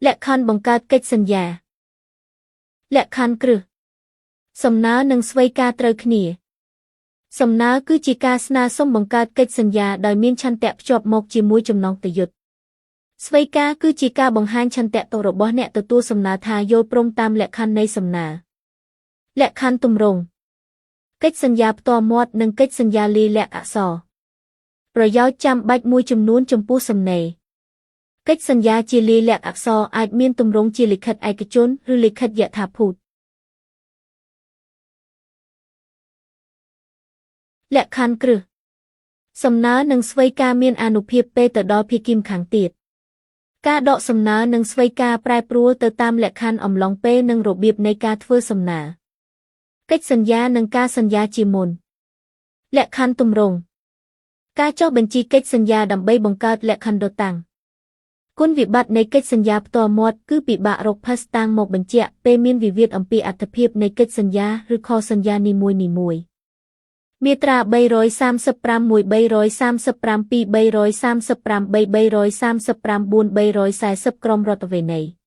លក្ខខណ្ឌបង្កើតកិច្ចសន្យាលក្ខខណ្ឌគ្រឹះសំណើនិងស្វ័យការត្រូវគ្នាសំណើគឺជាការស្នើសុំបង្កើតកិច្ចសន្យាដោយមានឆន្ទៈភ្ជាប់មកជាមួយចំណងទយុទ្ធស្វ័យការគឺជាការបង្ហាញឆន្ទៈរបស់អ្នកទទួលសំណើថាយល់ព្រមតាមលក្ខខណ្ឌនៃសំណើលក្ខខណ្ឌទម្រង់កិច្ចសន្យាផ្ទាល់មាត់និងកិច្ចសន្យាលាយលក្ខណ៍អក្សរប្រយោជន៍ចាំបាច់មួយចំនួនចំពោះសំណេរកិច្ចសន្យាជាលាយលក្ខណ៍អក្សរអាចមានទម្រង់ជាលិខិតឯកជនឬលិខិតយថាភូតលក្ខខណ្ឌគ្រឹះសំណើនិងស្វ័យការមានអានុភាពពេលទៅដល់ភាគីម្ខាងទៀតការដកសំណើនិងស្វ័យការប្រែប្រួលទៅតាមលក្ខខណ្ឌអំឡុងពេលនិងរបៀបនៃការធ្វើសំណើកិច្ចសន្យានិងការសន្យាជាមុនលក្ខខណ្ឌទម្រង់ការចុះបញ្ជីកិច្ចសន្យាដើម្បីបង្កើតលក្ខខណ្ឌតាំងគុណវិបត្តិនៃកិច្ចសន្យាផ្ទាល់មាត់គឺពិបាករកភស្តុតាងមកបញ្ជាក់ពេលមានវិវាទអំពីអត្ថភាពនៃកិច្ចសន្យាឬខសន្យានីមួយៗមាត្រា335 1 335 2 335 3 335 4 340ក្រមរដ្ឋវេណី។